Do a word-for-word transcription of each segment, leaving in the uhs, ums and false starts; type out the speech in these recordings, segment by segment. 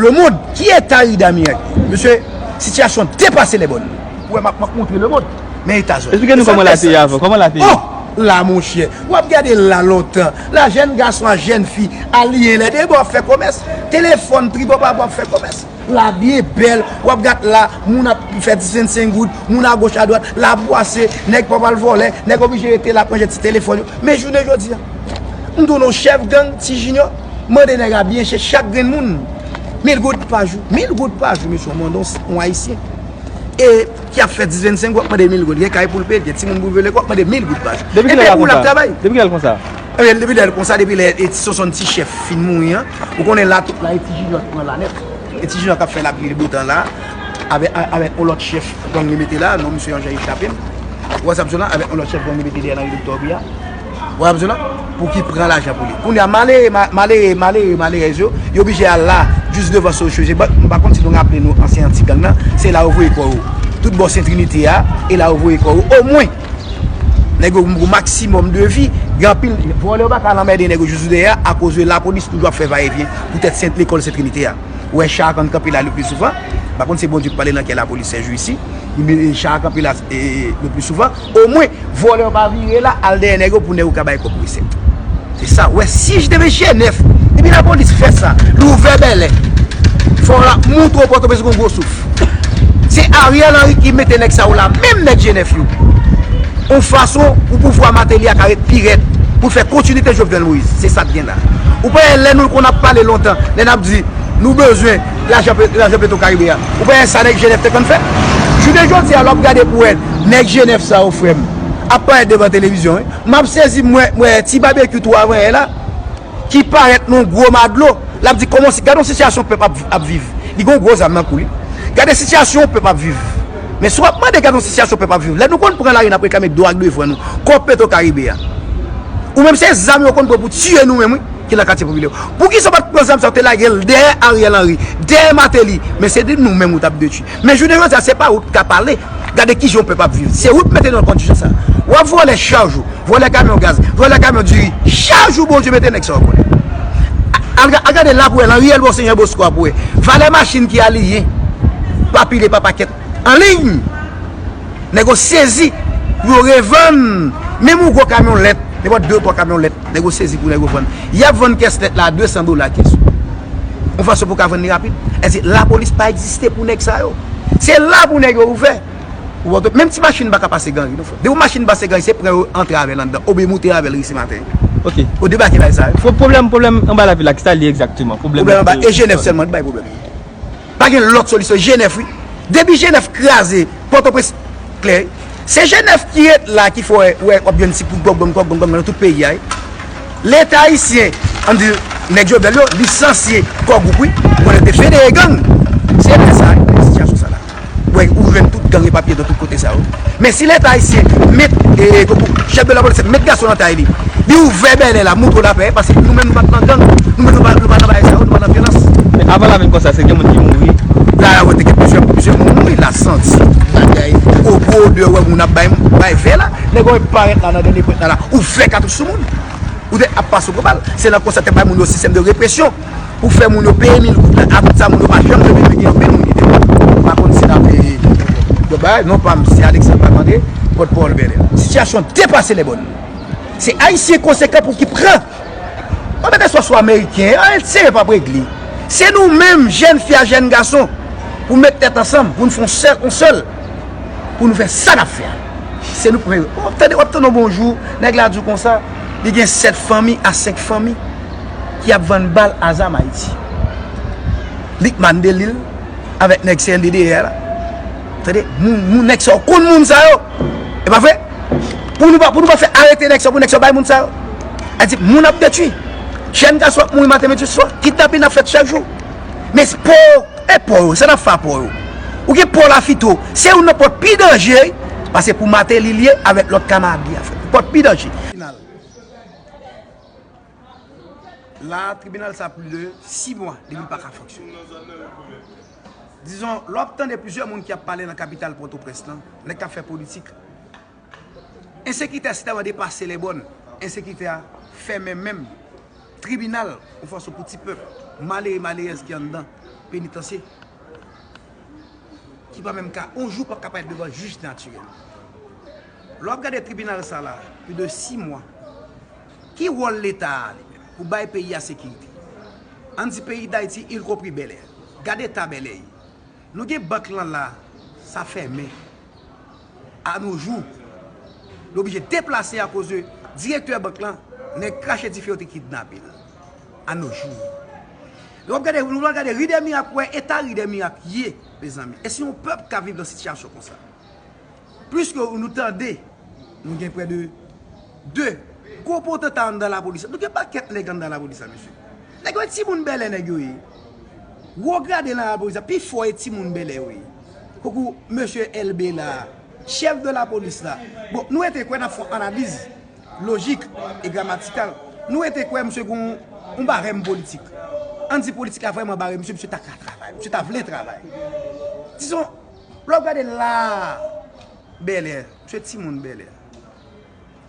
Le monde, ki eta Rida Mirak? Mesye, sitiyasyon depase lè bòn. Ou wè, m ap, m ap montre le monde. Men eta zòn. Esplike nou kòman la te ye avan. Kòman la te ye? Oh! La, monchè. W ap gade la lontan. La, jèn gason a jèn fi aliyen lè de bò ap fè komès. Telefòn tripòpapa ap fè komès. La byen bèl. W ap gade la, moun ap fè dis vennsenk goud, moun agoch adwat, la bwase, nèg pa pral vòlè, nèg oblije rete la ap ranje ti telefòn yo. Men jounen jodi a, m tounen yon chèf gang, Ti Junior, mande nèg a byen chè, chak grenn moun, mil goud pa jou. Mil goud pa jou, mesye, w mande yon, yon Ayisyen. E ki ap fè dis vennsenk, w ap mande mil goud. Gen kay pou l peye, gen timoun pou l veye lekòl, w ap mande mil goud pa jou. Depi kilè l ap travay? Depi kilè l konsa? Ebyen, depi lè l konsa, depi lè e ti Sonsonn ti chèf fin mouri an, ou konnen la tout la, e Ti Junior ki pran la nèt. E Ti Junior k ap fè lapli botan la, avèk, avèk yon lòt chèf gang li mete la, non misye an jan echape m. Ou wè sa m di w la, avèk yon lòt chèf gang li mete dèyè nan ri Doktè Obli a. Ou wè sa m di w la? Pou ki pran lajan pou li. Kounye a, malere, ma-, malere, malere, malerèz yo, yo oblije al la, jis devan Sogebank. M pa konn si nou raple nou ansyen anti gang nan, se la yo voye kò yo. Tout bò Sen Trinite a, e la yo voye kò yo. Omwen, nèg yo gen maksimòm de vi, gen anpil vòlè yo pa ka al anmède nèg yo jis dèyè a, akoz de lapolis toujou ap fè vayevyen poutèt Sen, lekòl Sen Trinite a. Ou wè cha a konn kanpe la le pli souvan. M pa konn se Bondye ki pale nan kè lapolis sèjou isi. Li mete cha a kanpe la, e, le pli souvan. Omwen, vòlè yo pa vire la, al dèyè nèg yo pou nèg yo ka bay kòb resèt. Se sa. Ou wè, si te gen G nèf, depi lapolis fè sa, li ouvè bèlè, fò la montre w Pòtoprens gon gwo souf. Se Ariel Henry ki mete nèg sa yo la, menm nèg G nèf yo. Yon fason pou pouvwa Martelly a ka ret pi rèd, pou fè kontinite Jovenel Moïse. Se sa k gen la. Ou pa wè lè nou konn ap pale lontan, lè n ap di, nou bezwen lajan Pe-, lajan Petro Caribe a. Ou pa wè sa nèg G nèf te konn fè? Jounen jodi a, lè w ap gade pou wè nèg G nèf sa yo, frè m, ap parèt devan televizyon, wi. M ap sezi, m wè, m wè Ti Babekyou tou avan yè la, ki parèt nan yon gwo ma dlo. L ap di kòman si, gade yon sitiyasyon pèp ap, ap viv. Li gen yon gwo zam nan kou li. Gade sitiyasyon pèp ap viv. Men si w ap mande gade yon sitiyasyon pèp ap viv, lè nou konn pran lari n ap reklame dwa ak devwa nou, kòb Petro Caribe a. Ou menm se zam yo konn pran pou tiye nou menm, wi, ki nan katye popilè yo. Poukisa w pa t pran zam sa yo te lage l dèyè Ariel Henry, dèyè Martelly? Men se de nou menm ou t ap detwi. Men jounen jodi a, se pa ou k ka pale. Gade kijan yon pèp ap viv. Se ou k mete nou nan kondisyon sa. W ap vòlè chak jou. Vòlè kamyon gaz, vòlè kamyon diri. Chak jou Bondye mete nèg sa yo konnen. Al ga-, al gade la pou wè, nan riyèl Monseyè Bosco a pou wè. Valè machin ki aliyen, pa pile, pa pakèt, anliy. Nèg yo sezi pou yo revann. Menm yon gwo kamyonèt, nenpòt de, twa kamyonèt, nèg yo sezi pou nèg yo vann. Y ap vann kès nèt la a de san dola kès. Yon fason pou ka vann li rapid. Èske lapolis pa egziste pou nèg sa yo? Se la pou nèg yo ouvè. Ou wè, menm ti machin pa ka pase Ganri, non, frè. Depi yon machin pase Ganri, se pran yo antre avè l anndan, oubyen moute avè l risi maten. Ok. Yo debake bay sa yo. Pwoblèm, pwoblèm anba lavil la, ki sa l ye egzakteman? Pwoblèm anba, e G nèf sèlman ki bay pwoblèm. Pa gen lòt solisyon, G nèf, wi. Depi G nèf kraze, Pòtoprens klè. Se G nèf ki ret la, ki fè w wè w ap jwenn ti kout gògong, gògong, gògong nan tout peyi a, wi. Leta ayisyen, ann di, nèg Jovenel yo, lisansye Core Group, wi. Ou konnen te federe gang. Se lè sa, sitiyasyon sa la. Ou wè, ou jwenn tout gang epapye nan tout kote sa yo. Men si Leta ayisyen met, e, e, chèf de lapolis met gason nan tay li, li ouvè bèlè la, montre w lapè, paske nou menm nou pa t nan gang, nou menm nou pa, nou pa nan bagay sa yo, nou pa nan vyolans. Men avan la vin konsa, se gen moun ki mouri. La, la, wè, te gen plizyè, plizyè moun mouri, la santi bagay, gwo, gwo odè, wè, moun ap bay, bay vè la, nèg yo parèt la nan dènye pwent la, la, ouvè katouch sou moun. Ou te ap pase gwo bal. Se nan konsa te bay moun yo sistèm de represyon pou fè moun yo peye mil goud la. Apre sa, moun yo pa janm jwenn, men gen anpil moun ki te pa konn si l ap peye. Yo bay, non pa m, se Alexandre Marcandé, pòtpawòl Bèlè. Sitiyasyon depase lè bòn. Se Ayisyen konsekan pou ki pran. Mwen mete swa sou Ameriken, an, serye p ap regle. Se nou menm, jèn fi a, jèn gason, pou met tèt ansanm, pou n fè yon sèl, yon sèl, pou nou fè sa n ap fè a. Se nou k pou fè. W ap tande, w ap tande yon bonjou, nèg la di w konsa, li gen sèt fanmi a senk fanmi ki ap vann bal a zam Ayiti. Lickman Delil avèk nèg C N D dèyè la. Tande, moun, moun, nèg sa yo konn moun sa yo. E pa vre? Pou nou pa, pou nou pa fè arete nèg sa yo, pou nèg sa yo bay moun sa yo. Sa di, moun ap detwi. Jèn gason ap mouri maten, midi, swa. Kidnapin ap fèt chak jou. Men se pa w, e pa w, sa n ap fè a pa w. Ou gen pa w la Fito, se youn nan pòt pi danje, paske pou Martelly li ye avèk lòt kamarad li a, frè. Pòt pi danje. Final. La, tribinal sa plis de sis mwa depi l pa ka fonksyone. Dizon, lè w ap tande plizyè moun ki ap pale nan kapital Pòtoprens lan, nèg k ap fè politik, ensekirite a sitèlman depase lè bòn, ensekirite a fèmen menm tribinal, yon fason pou ti pèp malere, malerèz ki anndan, Penitansye ki pa menm ka, yon jou p ap ka parèt devan jij natirèl. Lè w ap gade tribinal sa la, plis de sis mwa, ki wòl Leta a li menm pou bay peyi a sekirite? Ann di peyi Dayiti, ilkonpri Bèlè. Gade eta Bèlè ye. Nou gen bank lan la, sa fèmen. Anojou, li oblije deplase akoz de direktè bank lan, nèg krache dife yo te kidnape l. Anojou. Lè w ap gade, nou pral gade Ri dè Mirak, wè eta Ri dè Mirak ye, mezanmi. E si yon pèp ka viv nan sitiyasyon konsa? Pliske nou tande, nou gen prè de de gwo potanta anndan lapolis la. Nou gen pakèt nèg anndan lapolis la, mesye. Nèg yo e timoun Bèlè nèg yo ye. Wo grade nan lapolis la, pi fò e timoun Bèlè yo ye. Koukou mesye Elbe la, chèf de lapolis la. Bon, nou rete kwè n ap fè yon analiz lojik e gramatikal. Nou rete kwè misye gen yon, yon barèm politik. Ann di politik la vrèman bare misye, misye ta ka travay, misye ta vle travay. Dizon, lè w ap gade la, Bèlè, misye timoun Bèlè.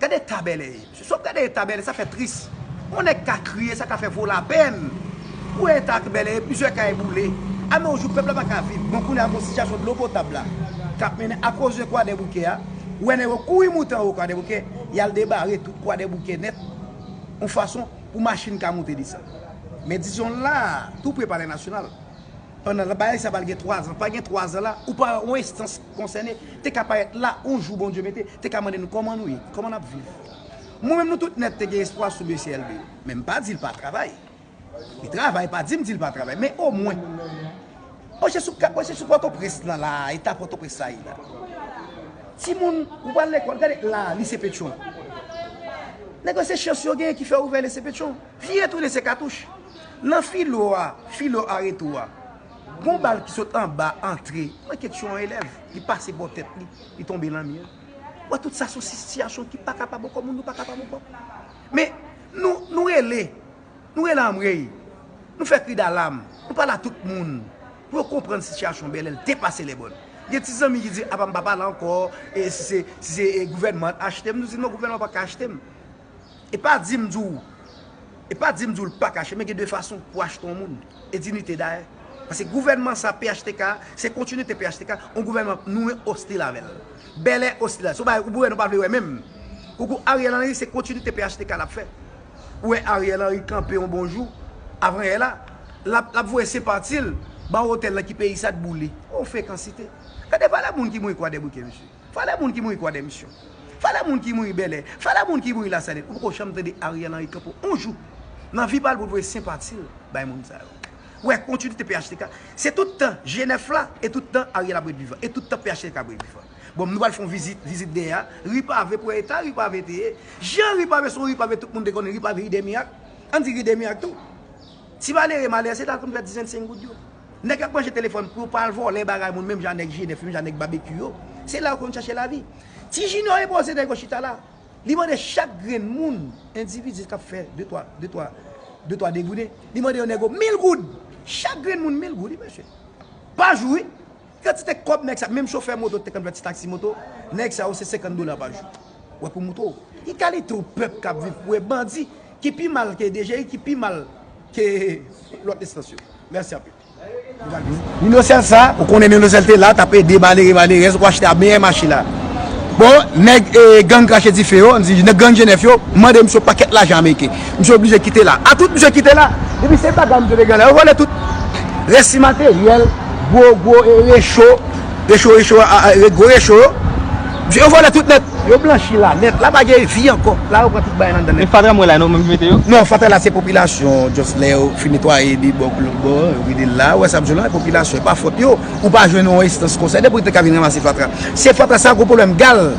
Gade eta Bèlè ye, mesye. Si w ap gade eta Bèlè, sa fè tris. Yon nèg ka kriye, sa ka fè vo lapèn. Ou wè eta Bèlè ye, plizyè kay boule. A men yon jou pèp la pa ka viv. Bon, kounye a gon sitiyasyon dlo potab la k ap mennen akoz de Kwadèboukè a. Ou wè nèg yo kouri moute anwo Kwadèboukè, y al debare tout Kwadèboukè nèt. Yon fason pou machin ka moute desann. Men dizon la, tou pre Palè Nasyonal. Pandan bagay sa pral gen twa zan, pa gen twa zan la, ou pa yon enstans konsène te ka parèt la yon jou Bondye mete, te ka mande nou kòman nou ye, kòman n ap viv. Mwen menm nou tout nèt te gen espwa sou mesye Elbe, men m pa di l pa travay. Li travay, pa di m di l pa travay, men omwen. Mwen se sou, mwen se sou Pòtoprens lan la, eta Pòtoprens sa ye la. Timoun, ou pral lekòl, gade la, lise Petyon. Nèg yo se chans yo genyen ki fè ouvè lise Petyon. Vire tounen se katouch. Nan filo a, filo a retou a, gon bal ki sot anba antre nan kèt yon elèv, li pase bò tèt li, li tonbe nan mi an. Wè, tout sa se yon sitiyasyon ki pa kapab ankò, moun nou pa kapab ankò. Men, nou, nou rele, nou rele anmwey, nou fè kri dalam, nou pale a tout moun, pou yo konprann sitiyasyon Bèlè, l depase lèbòn. Gen ti zanmi ki di, apa m pa pale ankò, e si se, si se e, gouvènman an achte m, nou di non, gouvènman pa ka achte m. E pa di m di w, e pa di m di w l pa ka achte, men gen de fason pou achte yon moun. E dinite dayè. Paske gouvènman sa, P H T K, se kontinite P H T K, yon gouvènman nou menm ostil avè l. Bèlè ostil avè l. Se yon bagay ou wè nou pa vle wè menm. Koukou Ariel Henry, se kontinite P H T K l ap fè. Ou wè Ariel Henry kanpe yon bon jou, avanyè la, l ap, l ap voye senpati l ba yon otèl nan ki peyi sa t boule. On frekansite. Gade valè moun ki mouri Kwadèboukè, mesye. Valè moun ki mouri Kwadèmisyon. Valè moun ki mouri Bèlè. Valè moun ki mouri Lasalin. Ou poko janm tande Ariel Henry kanpe yon jou nan vi pa l pou l voye senpati l bay moun sa yo. Ou wè kontinite P H T K. Se tout tan G nèf la e tout tan Ariel ap ret vivan. E tout tan P H T K ap ret vivan. Bon, nou pral fè yon vizit, vizit dèyè a. Ri Pave pou wè eta Ri Pave te ye. Jan Ri Pave se yon Ri Pave tout moun te konnen, Ri Pave, Ri dè Mirak. Ann di Ri dè Mirak tou. Ti malere malere, se la konn fè diz vennsenk goud yo. Nèg ap manje telefòn pou yo pa al vòlè bagay moun, menm jan nèg G nèf, menm jan nèg Babekyou yo. Se la yo konn chache lavi. Ti Junior e poze nèg yo chita la. Li mande chak grenn moun, endividi k ap fè de twa, de twa, de twa degouden, li mande yo nèg yo mil goud. Chak grenn moun mil goud, wi, mesye. Pa jou, wi. Kantite kòb nèg sa, menm chofè moto te konn fè ti taksi moto, nèg sa yo se senkant dola pa jou. Wè pou moto. Ki kalite w pèp k ap viv pou wè bandi ki pi mal ke D G I, ki pi mal ke lòt enstans yo? Mèsi anpil. Nino Sèl sa, ou konnen Nino Sèl te la, t ap ede malere malerèz, ou achte a meyè machin la. Bon, nèg e, gang krache dife yo, ann di nèg gang G nèf yo, mande misye pakèt lajan ameriken. Misye oblije kite la. A tout misye kite la. Depi se bagay misye te gen la, yo vòlè tout. Rès ti materyèl, gwo, gwo, e, recho, recho, recho, a, a, re-, gwo recho yo. Yo vòlè tout nèt. Yo blanchi la nèt. La pa gen vi ankò. La yo pran tout bagay nan anndan nèt. Men fatra mwen la, non, menm ki mete yo? Non, fatra la se popilasyon, just lè yo fin netwaye de bò, lòt bò, yo vide l la. Ou wè sa m di w la, popilasyon, e pa fòt yo. Ou pa jwenn yon enstans konsène pou te ka vin ranmase fatra. Se fatra sa, gwo pwoblèm gal,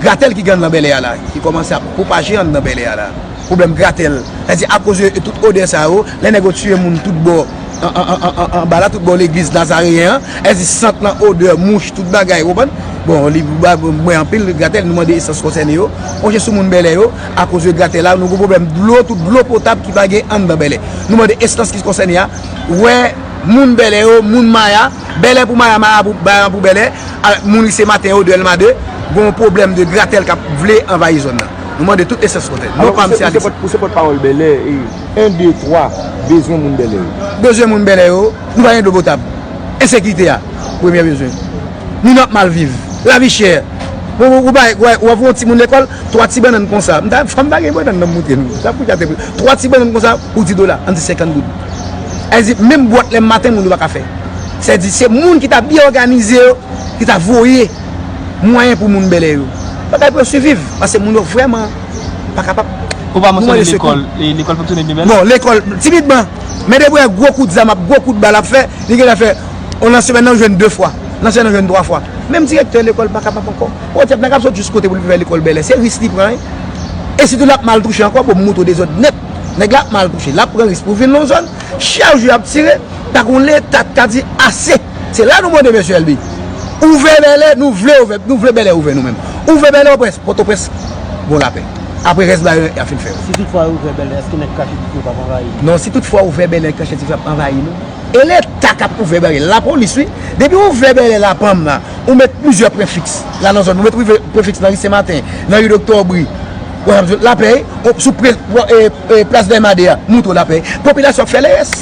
gratèl ki gen anndan Bèlè a la, ki kòmanse ap pwopaje anndan Bèlè a la. Pwoblèm gratèl. Sètadi akoz de tout odè sa yo, lè nèg yo tiye moun tout bò, an, an, an, an, an, anba la, tout bò legliz Nazareyen an, sètadi sant lan, odè, mouch, tout bagay, ou konprann? Bon, li ba mwen anpil gratèl, nou mande enstans konsène yo, wonje sou moun Bèlè yo, akoz de gratèl la, nou gon pwoblèm dlo, tout dlo potab ki pa gen anndan Bèlè. Nou mande enstans ki konsène a, wè moun Bèlè yo, moun Maya, Bèlè pou Maya, Maya pou, Maya pou Bèlè, a, moun Lise Maten yo, de Èlma de, gon pwoblèm de gratèl k ap vle anvayi zòn nan. Nou mande tout esans kontè. Non pa misye Alix. Ou se pòt pawòl Bèlè. En, de, twa. Bezwen moun Bèlè yo. Bezwen moun Bèlè yo. Nou pa gen dlo potab. Ensekirite a. Premye bezwen. Moun ap mal viv. Lavi chè. Ou, ou, ou, bay- ou, ou ap yon timoun lekòl, twa ti bannann konsa. M ta, fò m ta gen bannann nan m montre nou. Sa pou jate. Twa ti bannann konsa pou di dola. Ann di senkant goud. Sa vle di, menm bwat lè maten, moun yo pa ka fè. Sa vle di, se moun ki ta byen òganize yo, ki ta voye mwayen pou moun Bèlè yo. Bagay pou yo siviv. Paske moun yo vrèman pa kapab. Ou pa mansyone lekòl, lekòl fonksyone byen bèl? Non, lekòl, timidman. Men depi yon gwo kout zam ap, gwo kout bal ap fè, li genlè fè, nan semèn nan, ou jwenn de fwa. Nan semèn nan, ou jwenn twa fwa. Menm direktè lekòl pa kapab ankò. Ou wè, nèg ap sot jis kote pou l vin fè lekòl Bèlè. Se risk li pran, wi. E sitou l ap mal touche ankò, bon, m montre w dezòd nèt. Nèg la ap mal touche. L ap pran risk pou vin nan yon zòn. Chak jou y ap tire, pa gen yon Leta k ka di ase. Se la nou mande mesye Elby. Ouvè Bèlè, nou vle ouvè, nou vle Bèlè ouvè nou menm. Ouvè Bèlè, Pòtoprens, Pòtoprens, bon lapè. Apre rès bagay yo, y a fin fè yo. Si toutfwa yo ouvè Bèlè, èske nèg kache tif yo p ap anvayi nou? Non, si toutfwa ouvè Bèlè, kache tif ap anvayi nou. E Leta k ap ouvè Bèlè, lapolis wi. Depi ouvè Bèlè la, panm la, ou met plizyè pwen fiks la nan zòn, ou met pwen fiks nan ri Sen Maten, nan ri Doktè Obri, lapè, sou pre, e, e, plas Dèyè Made a, mouto lapè. Popilasyon ap fè lerès.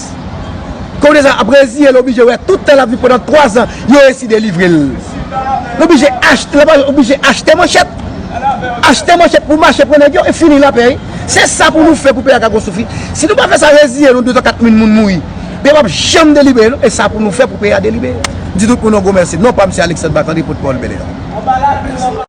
Kounye sa ap reziye l, oblije wè tout tan l ap viv pandan twa zan, yo resi delivre l. L oblije achte, l oblije achte manchèt. Achte manchèt pou mache pran nèg yo e fini lapè. Se sa pou nou fè pou peyi a ka konstwi. Si nou pa fè sa, reziye nou, de tan kat mil moun mouri. Peyi a p ap janm delibere non, e sa pou nou fè pou peyi a delibere. M di tout moun yon gwo mèsi. Non pa m se Alexandre Marc-André, pòtpawòl Bèlè a.